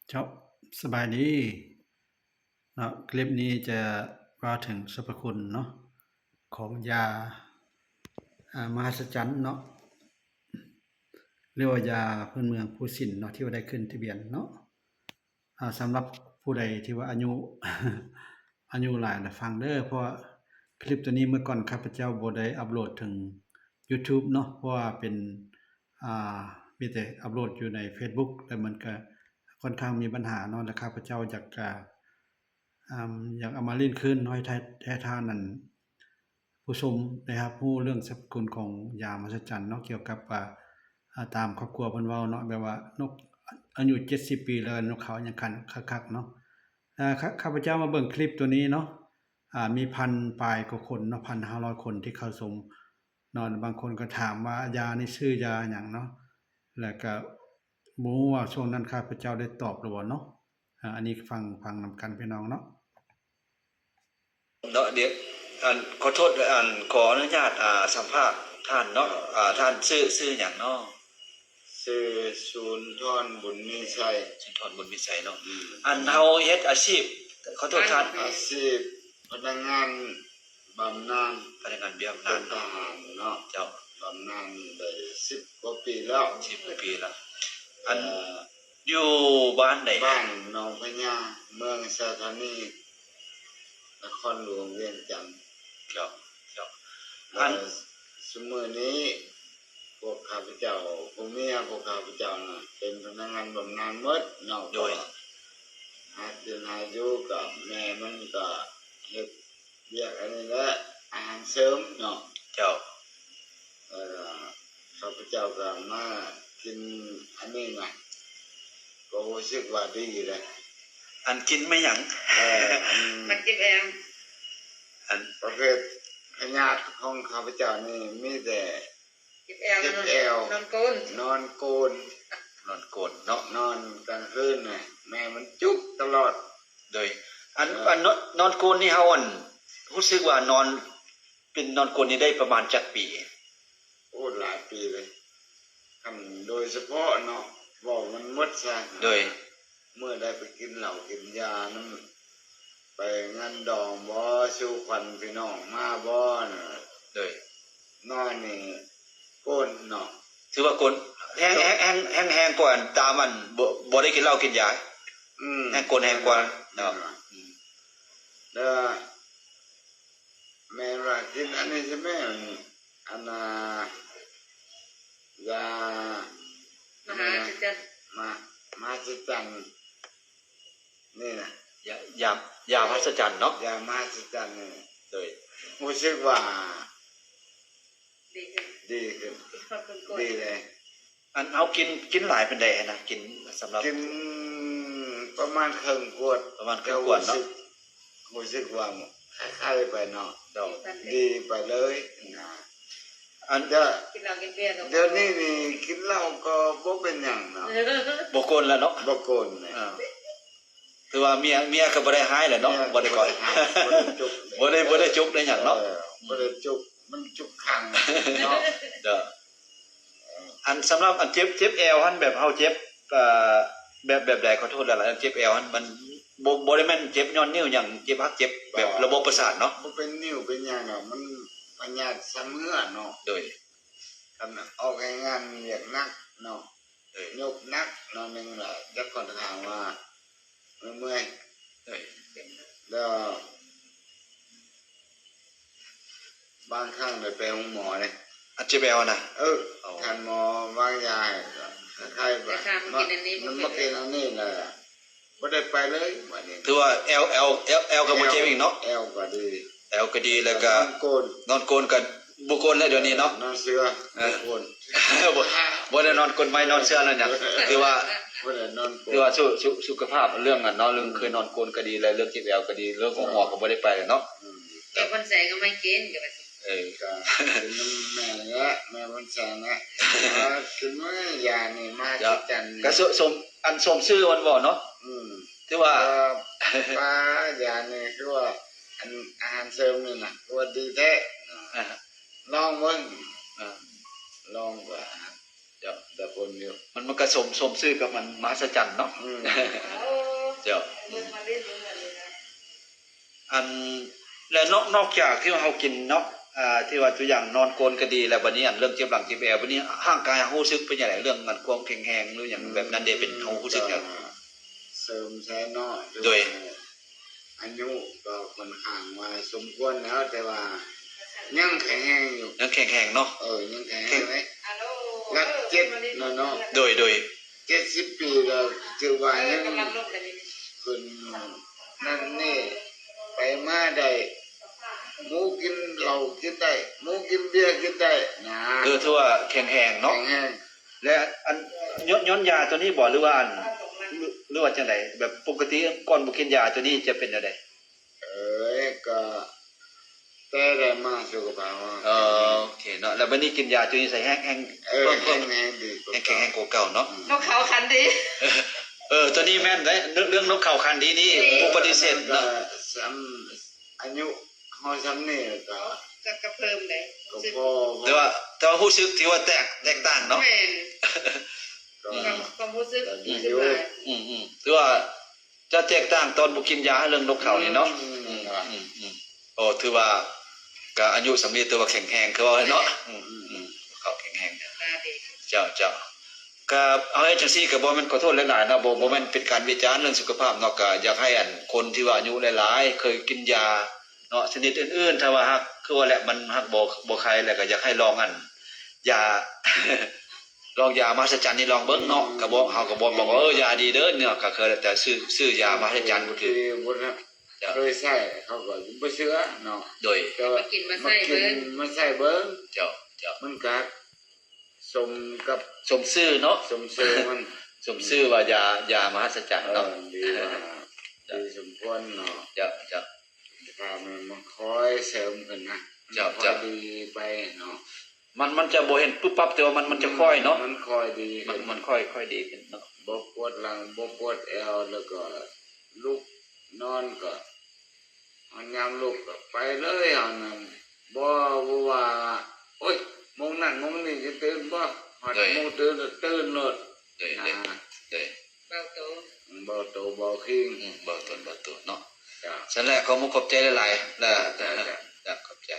ເຈົ້າ ສະບາຍດີເນາະ, ຄລິບນີ້ຈະເວົ້າເຖິງສັບພະຄຸນເນາະ ຂອງຢາ ອາ ມະຫັດສະຈັນເນາະ ຫຼືວ່າຢາພື້ນເມືອງພູສິນເນາະ ທີ່ວ່າໄດ້ຂຶ້ນທະບຽນເນາະ. ອາ ສຳລັບຜູ້ໃດທີ່ວ່າອາຍຸ ອາຍຸຫຼາຍລະຟັງເດີ ເພາະວ່າຄລິບໂຕນີ້ເມື່ອກ່ອນຂ້າພະເຈົ້າບໍ່ໄດ້ອັບໂຫຼດເຖິງ YouTube ເນາະ ເພາະວ່າເປັນ ອາ ມີແຕ່ອັບໂຫຼດຢູ່ໃນ Facebook ແລ້ວມັນກະຄ່ອນຂ້າງມີບັນຫາເນາະ ແລະ ຂ້າພະເຈົ້າຢາກ ອາ ອາ ຢາກເອົາມາຫຼິ້ນຄືນເນາະ ໃຫ້ທ່ານ ໃຫ້ທ່ານນັ້ນ ຜູ້ຊົມໄດ້ຮັບຮູ້ເລື່ອງສັບພະຄຸນຂອງຢາມະຫັດສະຈັນເນາະ ກ່ຽວກັບວ່າ ອາ ຕາມຄອບຄົວເພິ່ນເວົ້າເນາະ ແບບວ່ານົກອາຍຸເຈັດສິບປີແລ້ວ ນົກເຂົາຍັງຂັນຄັກໆເນາະ. ອາ ຂ້າ ຂ້າພະເຈົ້າມາເບິ່ງຄລິບໂຕນີ້ເນາະ ອາ ມີພັນປາຍກວ່າຄົນເນາະ ພັນຫ້າຮ້ອຍຄົນທີ່ເຂົ້າຊົມເນາະ. ບາງຄົນກໍຖາມວ່າຢານີ້ຊື່ຢາຫຍັງເນາະ ແລ້ວກໍບໍ່ຮູ້ວ່າຊ່ວງນັ້ນຂ້າພະເຈົ້າໄດ້ຕອບຫຼືບໍ່ເນາະ. ອາ ອັນນີ້ຟັງ ຟັງນຳກັນພີ່ນ້ອງເນາະ. ເນາະ ດຽວ ອັນ ຂໍໂທດ ອັນ ຂໍອະນຸຍາດ ອາ ສຳພາດທ່ານເນາະ. ອາ ທ່ານຊື່ ຊື່ຫຍັງເນາະ? ຊື່ສຸນທອນ ບຸນມີໄຊ. ສຸນທອນ ບຸນມີໄຊເນາະ. ອືມ ອັນເຮົາເຮັດອາຊີບ ຂໍໂທດທ່ານ ອາຊີບພະນັກງານບຳນານ ພະນັກງານບຳນານ ເປັນທະຫານເນາະ. ເຈົ້າ ບຳນານໄດ້ສິບກວ່າປີແລ້ວ. ສິບກວ່າປີແລ້ວ. ອັນ ເອີ ຢູ່ບ້ານໃດ? ບ້ານໜອງພະຍາ ເມືອງໄຊທານີ ນະຄອນຫຼວງວຽງຈັນ. ເຈົ້າ ເຈົ້າ ແລ້ວ ອັນ ຊຸມື້ນີ້ ພວກຂ້າພະເຈົ້າ ຜົວເມຍພວກຂ້າພະເຈົ້ານະ ເປັນພະນັກງານບຳນານໝົດເນາະ. ໂດຍ ຫາກິນຫາຢູ່ ກະແມ່ມັນກະເຮັດວຽກອັນນີ້ແຫຼະ ອາຫານເສີມເນາະ. ເຈົ້າ ແລ້ວກະຂ້າພະເຈົ້າກະມາກິນອັນນີ້ນະ ກໍຮູ້ສຶກວ່າດີແຫຼະ. ອັນກິນແມ່ນຫຍັງ? ເອີ ອັນ ມັນເຈັບແອວ. ອັນ ປະເພດພະຍາດຂອງຂ້າພະເຈົ້ານີ້ມີແຕ່ ເຈັບແອວ ເຈັບແອວ ນອນໂກນ ນອນໂກນ ນອນໂກນເນາະ. ນອນກາງຄືນນະ ແມ່ມັນຈຸກຕະຫຼອດ. ໂດຍ ອັນ ເອີ ອັນນອນ ນອນໂກນນີ້ເຮົາ ອັນ ຮູ້ສຶກວ່ານອນ ເປັນນອນໂກນນີ້ໄດ້ປະມານຈັກປີ? ໂອ້ ຫຼາຍປີເລີຍ. ຄັນໂດຍສະເພາະເນາະ ເວົ້າມັນໝົດຊະ. ໂດຍ ເມື່ອໃດໄປກິນເຫຼົ້າກິນຢານຳ ໄປງານດອງບໍ ສູ່ຂວັນພີ່ນ້ອງມາບໍນະ. ໂດຍ ມານີ້ໂກນເນາະ ຖືວ່າໂກນແຮງ ໂດຍ ແຮງ ແຮງ ແຮງກວ່າຕາມອັນ ບໍ່ ບໍ່ໄດ້ກິນເຫຼົ້າກິນຢາ. ອືມ ແຮງໂກນແຮງກວ່າເນາະ. ອືມ ແລ້ວ ແມ່ນວ່າກິນອັນນີ້ໃຊ່ໄໝ? ອັນ ອັນນ່າ ຢາ ມະຫາສະຈັນ ມະ ມະຫາສະຈັນນີ້ນະ. ຢາ ຢາ ຢາມະຫັດສະຈັນເນາະ. ຢາມະຫັດສະຈັນນີ້ ໂດຍ ຮູ້ສຶກວ່າ ດີຂຶ້ນ ດີຂຶ້ນ ດີເລີຍ. ອັນເຮົາກິນ ກິນຫຼາຍປານໃດຫັ້ນນະ? ກິນສຳລັບ ກິນປະມານເຄິ່ງຂວດ ປະມານເຄິ່ງຂວດເນາະ. ແຕ່ຮູ້ສຶກ ຮູ້ສຶກວ່າໄຄໆໄປເນາະ. ເຈົ້າ ດີໄປເລີຍນະ. ອັນ ດຽວ ກິນເຫຼົ້າກິນເບຍກໍ ດຽວນີ້ນີ້ກິນເຫຼົ້າກໍບໍ່ເປັນຫຍັງເນາະ. ບໍ່ກົນແລ້ວເນາະ. ບໍ່ກົນແລ້ວ. ອ່າ ຖືວ່າເມຍ ເມຍກໍບໍ່ໄດ້ຮ້າຍແຫຼະເນາະ. ເມຍ ບໍ່ໄດ້ ບໍ່ໄດ້ຈຸກ ບໍ່ໄດ້ ບໍ່ໄດ້ຈຸກໄດ້ຫຍັງເນາະ. ເອີ ບໍ່ໄດ້ຈຸກ ມັນຈຸກຂັງເນາະ. ເຈົ້າ ອັນສຳລັບອັນເຈັບ ເຈັບແອວຫັ້ນ ແບບເຮົາເຈັບ ເອີ ແບບ ແບບໃດ? ຂໍໂທດຫຼາຍໆ ເຈັບແອວຫັ້ນ ມັນບໍ່ ບໍ່ໄດ້ແມ່ນເຈັບຍ້ອນນິ້ວຫຍັງ ເຈັບ ເຈັບແບບ ບໍ່ ລະບົບປະສາດເນາະ. ບໍ່ເປັນນິ້ວເປັນຫຍັງດອກ ມັນພະຍາດຊຳເຮື້ອເນາະ. ໂດຍ ຄັນອອກແຮງງານວຽກໜັກເນາະ. ໂດຍ ຍົກໜັກໜ້ອຍໜຶ່ງລະ ຈັກກ່ອນຖາມວ່າເມື່ອຍ. ໂດຍ ແລ້ວ ບາງຄັ້ງໄດ້ໄປໂຮງໝໍເດ້. ອັນເຈັບແອວນະ? ເອີ ທ່ານໝໍວາງຢາໃຫ້ ກໍໄຄໆໄປ. ມາກິນອັນນີ້ ມາກິນອັນນີ້ແຫຼະ ບໍ່ໄດ້ໄປເລີຍບາດນີ້. ຖືວ່າແອວ ແອວ ແອວ ແອວກໍບໍ່ເຈັບອີກເນາະ. ແອວກໍດີ ແອວກໍດີ ແລ້ວກໍນອນໂກນ ນອນໂກນກໍບໍ່ໂກນແລ້ວດຽວນີ້ເນາະ. ນອນເສື່ອ ເອີ ບໍ່ໂກນ ບໍ່ ບໍ່ໄດ້ນອນໂກນໄມ້ນອນເສື່ອນອນຫຍັງ. ຖືວ່າ ບໍ່ໄດ້ນອນໂກນ ຖືວ່າສຸ ສຸ ສຸຂະພາບເລື່ອງນັ້ນເນາະ ເລື່ອງເຄີຍນອນໂກນກໍດີ ແລະ ເລື່ອງເຈັບແອວກໍດີ ເລື່ອງໂຮງໝໍກໍບໍ່ໄດ້ໄປແລ້ວເນາະ. ອືມ ແມ່ວັນແສງກໍໄມເກນກໍວ່າ ເອີ ກໍກິນນຳແມ່ແຫຼະ ແມ່ວັນແສງນະ. ກິນມື້ຍານີ້ມະຫັດສະຈັນ ກໍສົມ ອັນສົມຊື່ມັນບໍ່ເນາະ. ອືມ ຖືວ່າ ເອີ ປາ ຢານີ້ຄືວ່າ ອັນອາຫານເສີມນີ້ນະ ຄືວ່າດີແທ້. ອາ ລອງເບິ່ງ ອາ ລອງວ່າ ເຈົ້າ ແຕ່ຄົນຢູ່ ມັນ ມັນກໍສົມ ສົມຊື່ກັບມັນມະຫັດສະຈັນເນາະ. ອືມ ເຈົ້າ ເບິ່ງມາເຫຼັ້ນເບິ່ງອັນນີ້ນະ ອັນ ແລະນອກ ນອກຈາກທີ່ວ່າເຮົາກິນເນາະ ອ່າ ທີ່ວ່າຕົວຢ່າງນອນໂກນກໍດີ ແລ້ວບັດນີ້ອັນເລື່ອງເຈັບຫຼັງເຈັບແອວ ບັດນີ້ຮ່າງກາຍເຮົາຮູ້ສຶກເປັນຈັ່ງໃດ ເລື່ອງອັນຄວາມແຂງແຮງ ຫຼືຫຍັງແບບນັ້ນເດ ເປັນ ເຮົາຮູ້ສຶກຫຍັງ? ເສີມໃສ່ເນາະ ໂດຍ ອາຍຸກໍຂ້ອນຂ້າງວ່າສົມຄວນແລ້ວ ແຕ່ວ່າຍັງແຂງແຮງຢູ່ ຍັງແຂງແຮງເນາະ. ເອີ ຍັງແຂງແຮງເດ້ ຫຼັກເຈັດເນາະ ເນາະ ໂດຍ ໂດຍ ເຈັດສິບປີກໍຖືວ່າຍັງຂຶ້ນນັ້ນນີ້ ໄປມາໄດ້ ໝູກິນເຫຼົ້າກິນໄດ້ ໝູກິນເບຍກິນໄດ້ນະ. ເອີ ຖືວ່າແຂງແຮງເນາະ ແຂງແຮງ. ແລະ ອັນ ຍ້ອນ ຍ້ອນຢາຕົວນີ້ບໍ ຫຼືວ່າອັນ ຫຼືວ່າຈັ່ງໃດ? ແບບປົກກະຕິກ່ອນບໍ່ກິນຢາຕົວນີ້ຈະເປັນແນວໃດ? ເອີຍ ກໍແຕ່ໄດ້ມາສຸຂະພາບ ເອີ ໂອເຄເນາະ. ແລ້ວບັດນີ້ກິນຢາຕົວນີ້ໃສ່ແຮງ ແຮງ ເອີ ເພີ່ມ ເພີ່ມ ແຮງ ແຮງດີ ແຮງແຂງແຮງກວ່າເກົ່າເນາະ. ອືມ ນົກເຂົາຄັນດີ ເອີ ຕົວນີ້ແມ່ນເດ້ ເລື່ອງ ເລື່ອງນົກເຂົາຄັນດີນີ້ ເອີ ບໍ່ປະຕິເສດເນາະ. ອາຍຸເຮົາສ່ຳນີ້ກໍ ກໍ ກໍເພີ່ມໄດ້ ກໍພໍ ແຕ່ວ່າ ແຕ່ວ່າຮູ້ສຶກທີ່ວ່າແຕກ ແຕກຕ່າງເນາະ. ແມ່ນ ກໍ ອືມ ຄວາມ ຄວາມຮູ້ສຶກດີຂຶ້ນຫຼາຍ. ອືມໆ ຖືວ່າຈະແຕກຕ່າງຕອນບໍ່ກິນຢາເລື່ອງນົກເຂົານີ້ເນາະ. ອືມ ອືມໆ ໂອ້ ຖືວ່າກໍອາຍຸສ່ຳນີ້ຖືວ່າແຂງແຮງ ຄືວ່າເນາະ. ອືມໆ ເຂົາແຂງແຮງ ຕາດີ. ເຈົ້າ ເຈົ້າ ກໍເຮົາເຮັດຈັ່ງຊີ້ກໍບໍ່ແມ່ນ ຂໍໂທດຫຼາຍໆເນາະ ບໍ່ ບໍ່ແມ່ນເປັນການວິຈານເລື່ອງສຸຂະພາບເນາະ. ກໍຢາກໃຫ້ອັນຄົນທີ່ວ່າອາຍຸຫຼາຍໆ ເຄີຍກິນຢາເນາະ ຊະນິດອື່ນໆ ຖ້າວ່າຫາກ ຄືວ່າແຫຼະ ມັນຫາກບໍ່ ບໍ່ໄຄ ແລ້ວກໍຢາກໃຫ້ລອງອັນ ຢາ ລອງຢາມະຫັດສະຈັນນີ້ລອງເບິ່ງເນາະ. ອືມ ກໍບໍ່ ເຮົາກໍບໍ່ບອກວ່າ ເອີ ຢາດີເດີເນາະ ກໍຄືແຕ່ຊື້ ຊື້ຢາມະຫັດສະຈັນ ຄືບໍ່ຖືກ ທີ່ບໍ່ ເຈົ້າ ເຄີຍໃຊ້ ເຂົາກໍບໍ່ເຊື່ອເນາະ. ໂດຍ ແຕ່ວ່າມາກິນມາໃຊ້ເບິ່ງ ມາກິນມາໃຊ້ເບິ່ງ. ເຈົ້າ ເຈົ້າ ມັນກໍສົມກັບ ສົມຊື່ເນາະ ສົມຊື່ມັນ ສົມຊື່ວ່າຢາ ຢາມະຫັດສະຈັນເນາະ. ເອີ ດີວ່າ ເຈົ້າ ດີສົມຄວນເນາະ. ເຈົ້າ ເຈົ້າ ສະພາບມັນ ມັນຄ່ອຍເສີມຂຶ້ນນະ. ເຈົ້າ ມັນຄ່ອຍ ເຈົ້າ ດີໄປເນາະ. ມັນ ມັນຈະບໍ່ເຫັນປຶບປັບ ແຕ່ວ່າມັນ ມັນຈະຄ່ອຍເນາະ. ອືມ ມັນຄ່ອຍດີຂຶ້ນ ມັນ ມັນຄ່ອຍ ຄ່ອຍດີຂຶ້ນເນາະ. ບໍ່ປວດຫຼັງ ບໍ່ປວດແອວ ແລ້ວກໍລຸກນອນກໍ ຍາມລຸກກໍໄປເລີຍ ເຮົານັ້ນ ບໍ່ ບໍ່ວ່າ ໂອ້ຍ ໂມງນັ້ນໂມງນີ້ຈະຕື່ນບໍ່ ຮອດ ໂດຍ ໂມງຕື່ນກໍຕື່ນໂລດ. ໂດຍ ນະ ໂດຍ ໂດຍ ເບົາໂຕ ອືມ ເບົາໂຕເບົາຄີງ ອືມ ເບົາຕົນເບົາໂຕເນາະ. ເຈົ້າ ຊັ້ນແຫຼະ ຂໍມຸກຂອບໃຈຫຼາຍໆ ເຈົ້າ ເຈົ້າ ເຈົ້າ ເຈົ້າ ຂອບໃຈ.